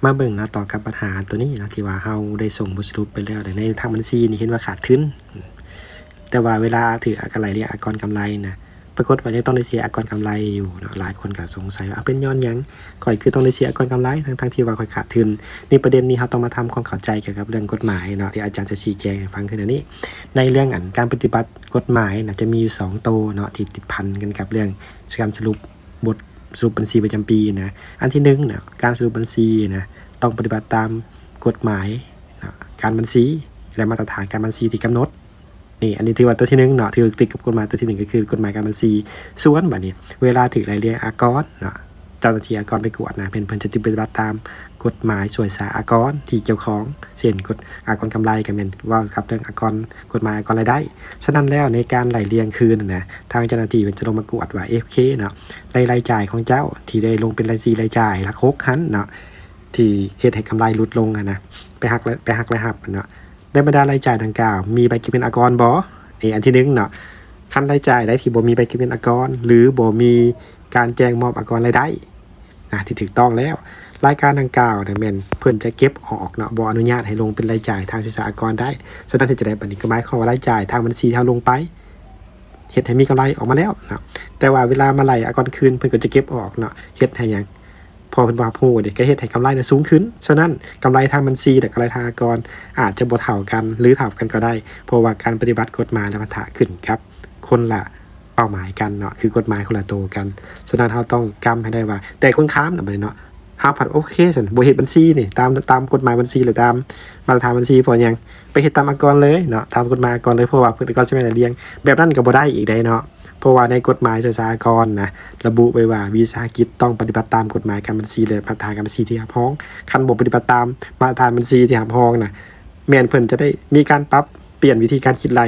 ມາເບິ່ງເນາະ ຕໍ່ກັບບັນຫາໂຕນີ້ເນາະ ທີ່ວ່າເຮົາໄດ້ສົ່ງບົດສະຫຼຸບໄປແລ້ວ ໃນທາງບັນຊີນີ້ເຫັນວ່າຂາດທຶນ ແຕ່ວ່າເວລາຖືກອາກອນໄລ່ລຽງອາກອນກຳໄລນະ ປາກົດວ່າຍັງຕ້ອງໄດ້ເສຍອາກອນກຳໄລຢູ່ເນາະ. ຫຼາຍຄົນກໍສົງໄສວ່າ ເປັນຍ້ອນຫຍັງຂ້ອຍຄືຕ້ອງໄດ້ເສຍອາກອນກຳໄລ ທັງໆທີ່ວ່າຂ້ອຍຂາດທຶນ? ໃນປະເດັນນີ້ເຮົາຕ້ອງມາທຳຄວາມເຂົ້າໃຈກ່ຽວກັບເລື່ອງກົດໝາຍເນາະ ທີ່ອາຈານຈະຊີ້ແຈງໃຫ້ຟັງຄືນນີ້. ໃນເລື່ອງອັນການປະຕິບັດກົດໝາຍນະ ຈະມີຢູ່ສອງໂຕເນາະ ທີ່ຕິດພັນກັນກັບເລື່ອງການສະຫຼຸບ ບົດສະຫຼຸບບັນຊີປະຈຳປີນະ. ອັນທີໜຶ່ງນະ ການສະຫຼຸບບັນຊີນະ ຕ້ອງປະຕິບັດຕາມກົດໝາຍນະ ການບັນຊີ ແລະ ມາດຕະຖານການບັນຊີທີ່ກຳນົດ. ນີ້ ອັນນີ້ຖືວ່າຕົວທີໜຶ່ງເນາະ ຖືຕິດກັບກົດໝາຍຕົວທີໜຶ່ງ ກໍຄືກົດໝາຍການບັນຊີ. ສ່ວນບາດນີ້ ເວລາຖືກໄລ່ລຽງອາກອນເນາະ ເຈົ້າໜ້າທີ່ອາກອນໄປກວດນະ ເພິ່ນ ເພິ່ນຈະຕິດປະຕິບັດຕາມກົດໝາຍສ່ວຍສາອາກອນທີ່ກ່ຽວຂ້ອງ ເຊັ່ນ ກົດອາກອນກຳໄລ ກໍແມ່ນເວົ້າກັບເລື່ອງອາກອນ ກົດໝາຍອາກອນລາຍໄດ້. ສະນັ້ນແລ້ວ ໃນການໄລ່ລຽງຄືນນະ ທາງເຈົ້າໜ້າທີ່ເພິ່ນຈະລົງມາກວດວ່າ ໂອເຄເນາະ ໃນລາຍຈ່າຍຂອງເຈົ້າທີ່ໄດ້ລົງເປັນລາຍ ສີ່ລາຍຈ່າຍຫຼັກຫົກຫັ້ນເນາະ ທີ່ເຮັດໃຫ້ກຳໄລຫຼຸດລົງຫັ້ນນະ ໄປຫັກ ໄປຫັກລາຍຮັບຫັ້ນເນາະ ໃນບັນດາລາຍຈ່າຍດັ່ງກ່າວ ມີໃບເກັບເງິນອາກອນບໍ່? ນີ້ອັນທີໜຶ່ງເນາະ. ຄັນລາຍຈ່າຍໃດທີ່ບໍ່ມີໃບເກັບເງິນອາກອນ ຫຼື ບໍ່ມີການແຈ້ງມອບອາກອນລາຍໄດ້ນະ ທີ່ຖືກຕ້ອງແລ້ວ ລາຍການດັ່ງກ່າວນະ ແມ່ນເພິ່ນຈະເກັບອອກເນາະ ບໍ່ອະນຸຍາດໃຫ້ລົງເປັນລາຍຈ່າຍທາງສ່ວຍສາອາກອນໄດ້. ສະນັ້ນ ເຮັດຈັ່ງໃດບາດນີ້? ກໍໝາຍຄວາມວ່າລາຍຈ່າຍທາງບັນຊີທີ່ເຮົາລົງໄປ ເຮັດໃຫ້ມີກຳໄລອອກມາແລ້ວເນາະ ແຕ່ວ່າເວລາມາໄລ່ອາກອນຄືນ ເພິ່ນກໍຈະເກັບອອກເນາະ. ເຮັດໃຫ້ຫຍັງ? ເພາະເພິ່ນບໍ່ຮັບຮູ້ເດ້ ກໍເຮັດໃຫ້ກຳໄລນະສູງຂຶ້ນ. ສະນັ້ນ ກຳໄລທາງບັນຊີ ແລະ ກຳໄລທາງອາກອນ ອາດຈະບໍ່ເທົ່າກັນ ຫຼື ເທົ່າກັນກໍໄດ້ ເພາະວ່າການປະຕິບັດກົດໝາຍ ແລະ ພັນທະຂຶ້ນກັບຄົນລະເປົ້າໝາຍກັນເນາະ ຄືກົດໝາຍຄົນລະໂຕກັນ. ສະນັ້ນ ເຮົາຕ້ອງກຳໃຫ້ໄດ້ວ່າ ແຕ່ກົງກັນນະ ບາດນີ້ເນາະ ເຮົາພັດ ໂອເຄ ຊັ້ນ ບໍ່ເຮັດບັນຊີນີ້ ຕາມ ຕາມກົດໝາຍບັນຊີ ຫຼື ຕາມມາດຕະຖານບັນຊີ ເພາະຫຍັງ? ໄປເຮັດຕາມອາກອນເລີຍເນາະ ຕາມກົດໝາຍອາກອນເລີຍ ເພາະວ່າເພິ່ນອາກອນຊິແມ່ນໄລ່ລຽງ ແບບນັ້ນກໍບໍ່ໄດ້ອີກໃດເນາະ. ເພາະວ່າໃນກົດໝາຍສ່ວຍສາອາກອນນະ ລະບຸໄວ້ວ່າວິສາຫະກິດຕ້ອງປະຕິບັດຕາມກົດໝາຍການບັນຊີ ແລະ ມາດຕະຖານການບັນຊີທີ່ຮັບຮອງ. ຄັນບໍ່ປະຕິບັດຕາມມາດຕະຖານບັນຊີທີ່ຮັບຮອງນະ ແມ່ນເພິ່ນຈະໄດ້ມີການປັບປ່ຽນວິທີການຄິດໄລ່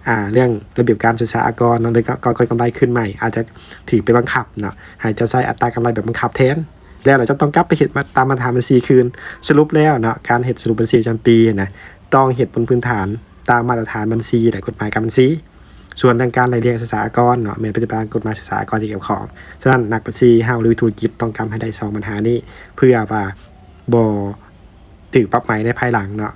ອ່າ ເລື່ອງລະບຽບການສ່ວຍສາອາກອນເນາະ ຫຼື ການ ການກຳໄລຄືນໃໝ່ ອາດຈະຖືກໄປບັງຄັບເນາະ ໃຫ້ເຈົ້າໃຊ້ອັດຕາກຳໄລແບບບັງຄັບແທນ ແລ້ວເຈົ້າຕ້ອງກັບໄປເຮັດມາ ຕາມມາດຕະຖານບັນຊີຄືນ. ສະຫຼຸບແລ້ວເນາະ ການເຮັດສະຫຼຸບບັນຊີປະຈຳປີນະ ຕ້ອງເຮັດບົນພື້ນຖານຕາມມາດຕະຖານບັນຊີ ແລະ ກົດໝາຍການບັນຊີ. ສ່ວນເລື່ອງການໄລ່ລຽງສ່ວຍສາອາກອນເນາະ ແມ່ນປະຕິບັດກົດໝາຍສ່ວຍສາອາກອນທີ່ກ່ຽວຂ້ອງ. ສະນັ້ນ ນັກບັນຊີເຮົາ ຫຼື ທຸລະກິດ ຕ້ອງກຳໃຫ້ໄດ້ສອງບັນຫານີ້ ເພື່ອວ່າບໍ່ຖືກປັບໃໝໃນພາຍຫຼັງເນາະ.